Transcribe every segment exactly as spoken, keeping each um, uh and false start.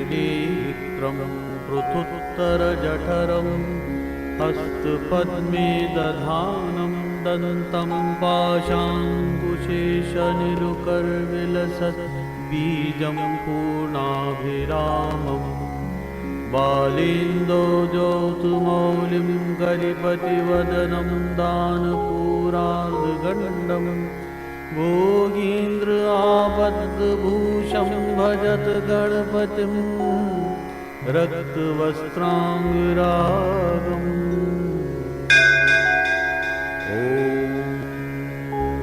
नेत्रं पृथुत्तरजठरं हस्तपद्मे दधानं दन्तं पाशाङ्कुशेषनिरुकर्विलसद्बीजं पूर्णाभिरामम्। बालेन्दौ जौतुमौलिं करिपतिवदनं दानपूरार्धगण्डम्। भोगीन्द्र आपद्भूषं भजत गणपतिं रक्तवस्त्राङ्गरागम्। ॐ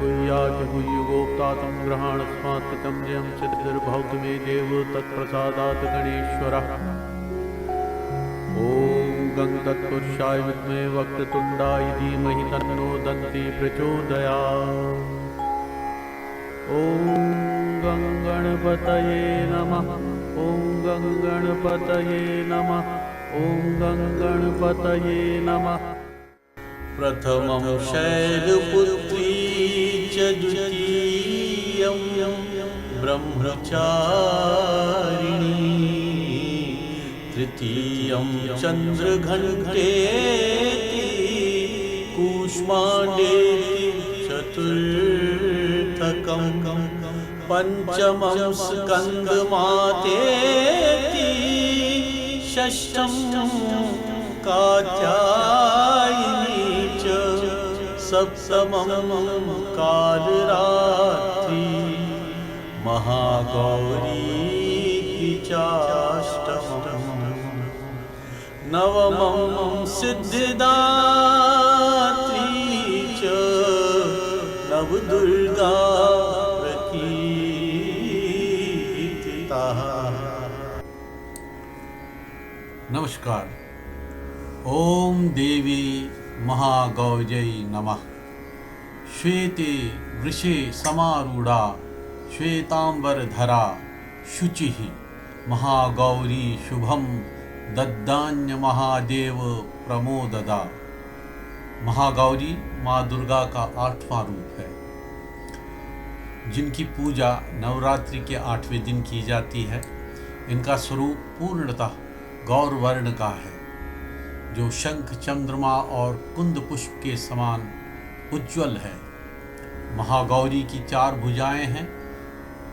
गुह्याचमुय्युगोप्तातं गृहाणस्मात्कृतं जयं सिद्धिर्भवतु मे देव तत्प्रसादात् गणेश्वरः। ॐ गं तत्पुरुषाय विद्महे वक्रतुण्डाय धीमहि तन्नो दन्ती प्रचोदयात्। ॐ गं गणपतये नमः। ॐ गं गणपतये नमः। ॐ गं गणपतये नमः। प्रथमं शैलपुत्री च द्वितीयं ब्रह्मचारिणी, तृतीयं चन्द्रघण्टेति कूष्माण्डेति चतुर्थकम्। पञ्चमं स्कन्दमातेति षष्ठं कात्यायनी च सप्तमं कालरात्रि महागौरीति चाष्टमम्। नवमं सिद्धिदात्री च नवदुर्गा प्रकीर्तिताः। नमस्कार। ॐ देवी महागौर्यै नमः। श्वेते वृषे समारूढा श्वेताम्बरधरा शुचिः महागौरी शुभं दद्दान्य महादेव प्रमोददा। महागौरी माँ दुर्गा का आठवां रूप है, जिनकी पूजा नवरात्रि के आठवें दिन की जाती है। इनका स्वरूप पूर्णतः गौर वर्ण का है, जो शंख, चंद्रमा और कुंद पुष्प के समान उज्ज्वल है। महागौरी की चार भुजाएं हैं।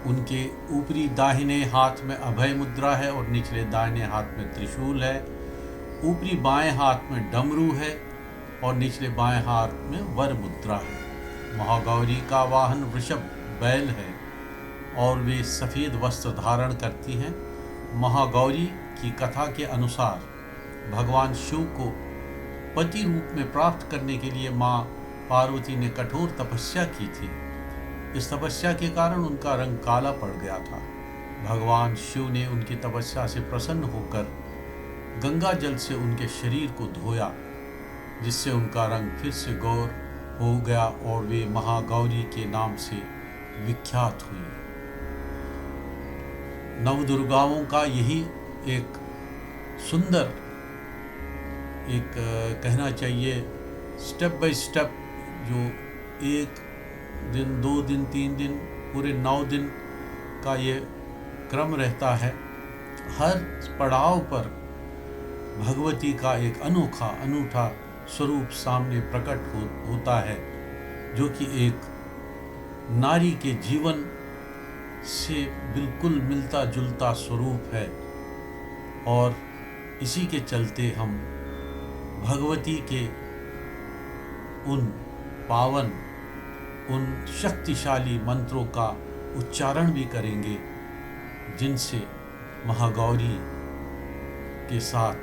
उनके ऊपरी दाहिने हाथ में अभय मुद्रा है और निचले दाहिने हाथ में त्रिशूल है। ऊपरी बाएं हाथ में डमरू है और निचले बाएं हाथ में वर मुद्रा है। महागौरी का वाहन वृषभ बैल है और वे सफेद वस्त्र धारण करती हैं। महागौरी की कथा के अनुसार भगवान शिव को पति रूप में प्राप्त करने के लिए माँ पार्वती ने कठोर तपस्या की थी। इस तपस्या के कारण उनका रंग काला पड़ गया था। भगवान शिव ने उनकी तपस्या से प्रसन्न होकर गंगा जल से उनके शरीर को धोया, जिससे उनका रंग फिर से गौर हो गया और वे महागौरी के नाम से विख्यात हुई। नवदुर्गाओं का यही एक सुंदर, एक, अ, कहना चाहिए, step by step, जो एक दिन, दो दिन, तीन दिन, पूरे नौ दिन का ये क्रम रहता है। हर पड़ाव पर भगवती का एक अनोखा, अनूठा स्वरूप सामने प्रकट हो, होता है, जो कि एक नारी के जीवन से बिल्कुल मिलता जुलता स्वरूप है। और इसी के चलते हम भगवती के उन पावन, उन शक्तिशाली मंत्रों का उच्चारण भी करेंगे, जिनसे महागौरी के साथ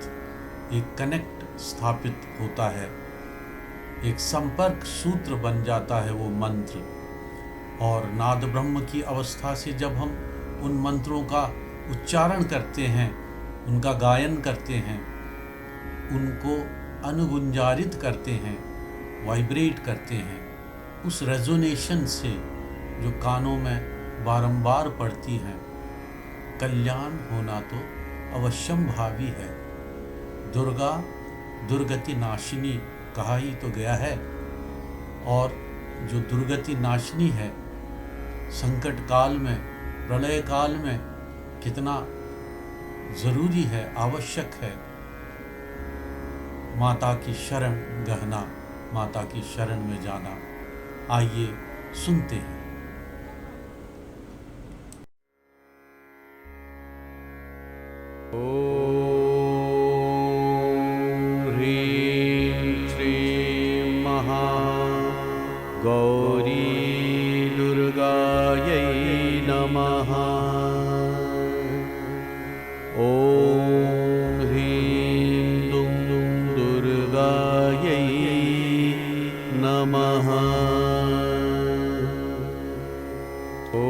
एक कनेक्ट स्थापित होता है, एक संपर्क सूत्र बन जाता है वो मंत्र। और नाद ब्रह्म की अवस्था से जब हम उन मंत्रों का उच्चारण करते हैं, उनका गायन करते हैं, उनको अनुगुंजारित करते हैं, वाइब्रेट करते हैं, उस रेजोनेशन से जो कानों में बारंबार पड़ती हैं, कल्याण होना तो अवश्यंभावी है। दुर्गा दुर्गति नाशिनी कहा ही तो गया है, और जो दुर्गति नाशिनी है, संकट काल में, प्रलय काल में कितना जरूरी है, आवश्यक है माता की शरण गहना, माता की शरण में जाना। आइए, सुनते हैं। ॐ ह्रीं श्रीं महा गौरी दुर्गायै नमः। ॐ ह्रीं दुं दुर्गायै नमः। ॐ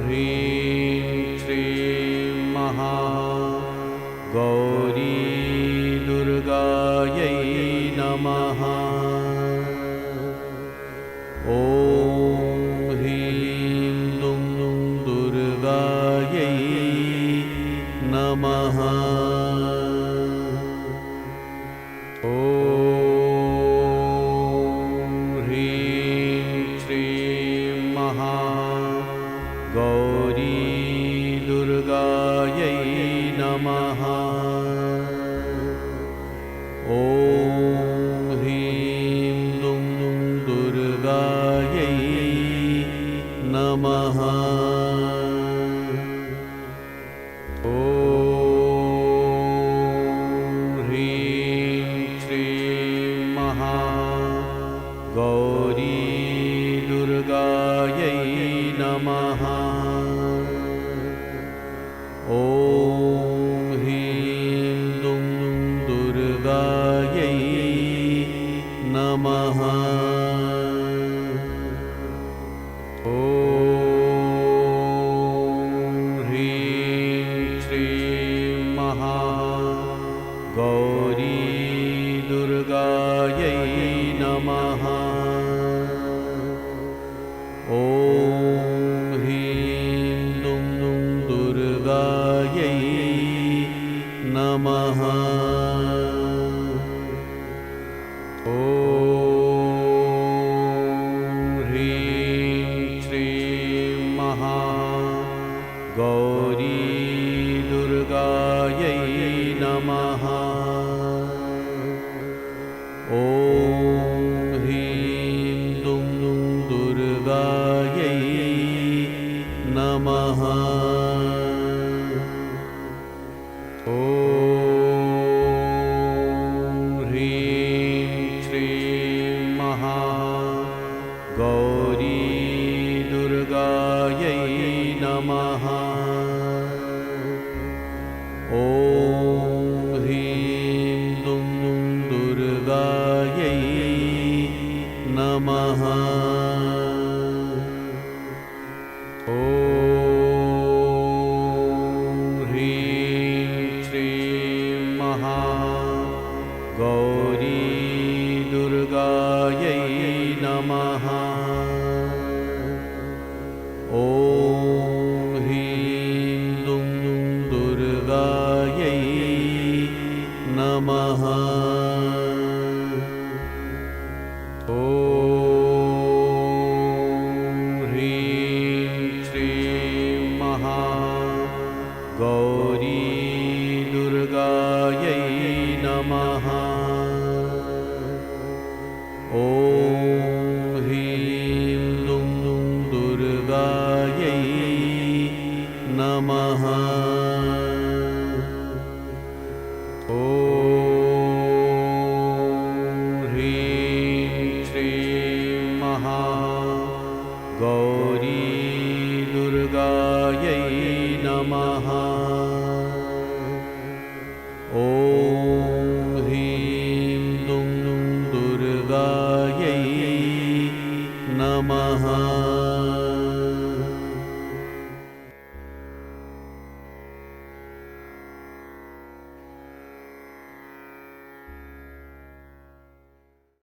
ह्रीं श्रीं महा गौरी दुर्गायै नमः। ॐ ह्रीं दुं दुर्गायै नमः। ॐ ह्रीं श्रीं महा गौरी दुर्गायै नमः। ॐ ह्रीं दुं दुर्गायै नमः। ॐ ह्रीं श्रीं महा गौरी दुर्गायै नमः। ॐ ह्रीं दुं दुर्गायै नमः। ॐ ह्रीं श्रीं महा गौरी दुर्गायै नमः। ॐ ह्रीं दुं दुर्गायै नमः। ॐ ह्रीं श्रीं महा गौरी दुर्गायै नमः। ॐ ह्रीं दुं दुर्गायै नमः। ॐ ह्रीं श्रीं महा गौरी दुर्गायै नमः। ॐ ह्रीं दुं दुर्गायै नमः। ॐ ह्रीं श्रीं महा गौरी दुर्गायै नमः। ॐ ह्रीं दुं दुर्गायै नमः। ॐ ह्रीं श्रीं महा गौरी दुर्गायै नमः। ॐ ह्रीं दुं दुर्गायै नमः। ॐ ह्रीं श्रीं महा गौरी दुर्गायै नमः। ॐ ह्रीं दुं दुर्गायै नमः।